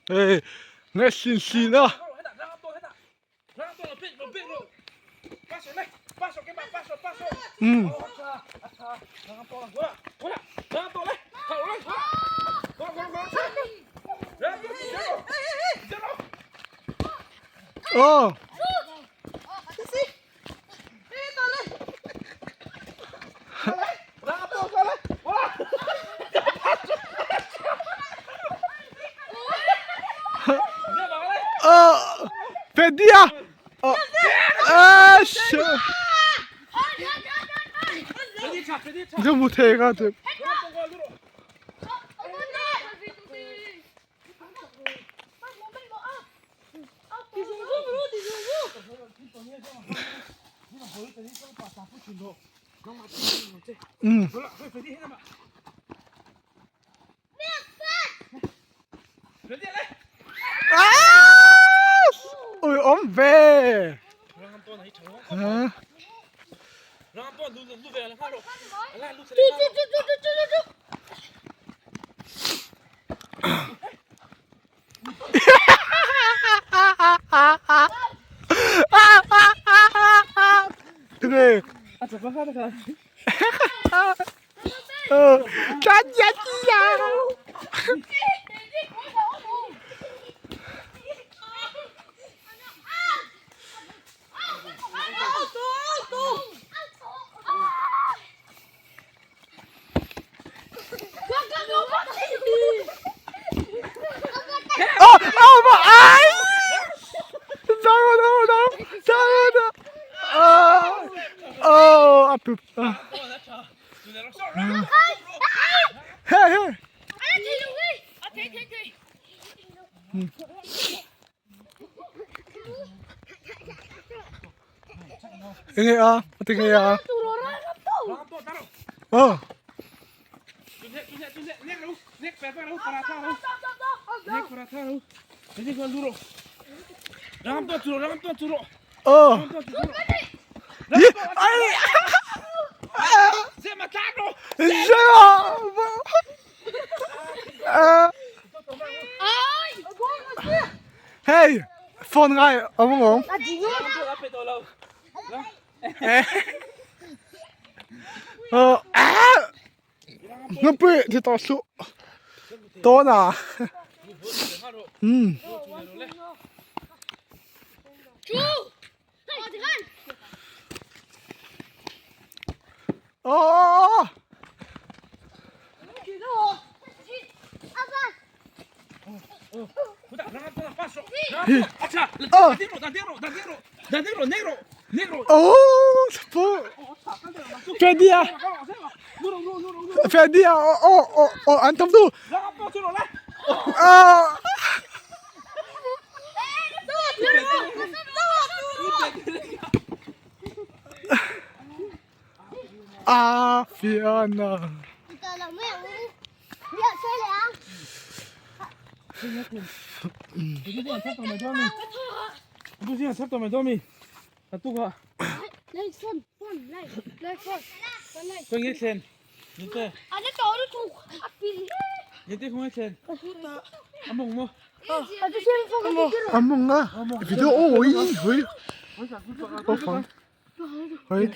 Ê, nghe xin xin á. Ừ. Ờ. Ờ, Freddy à? Ờ, à, Cái một thề ra thì Ừ. À! Ôi ốm về. Hả? Thế Ờ, cha cha cha. Ờ, ờ, mà ai? Sao đâu đâu, sao đâu. Ờ, ờ, à, à. Hey, hey. Nghe à, tiếng nghe à. Ờ. Ờ. Ai. À. Hey, phone ngay, ông không? Ờ, à. Nó bị thì tao su. To nè. Ừ. Ờ. Oh, Freddy à. Freddy à. Oh, oh, oh, anh tâm tu. À. À, Fiona. Among à. Video ôi, ôi. Ô, phẳng. Ôi.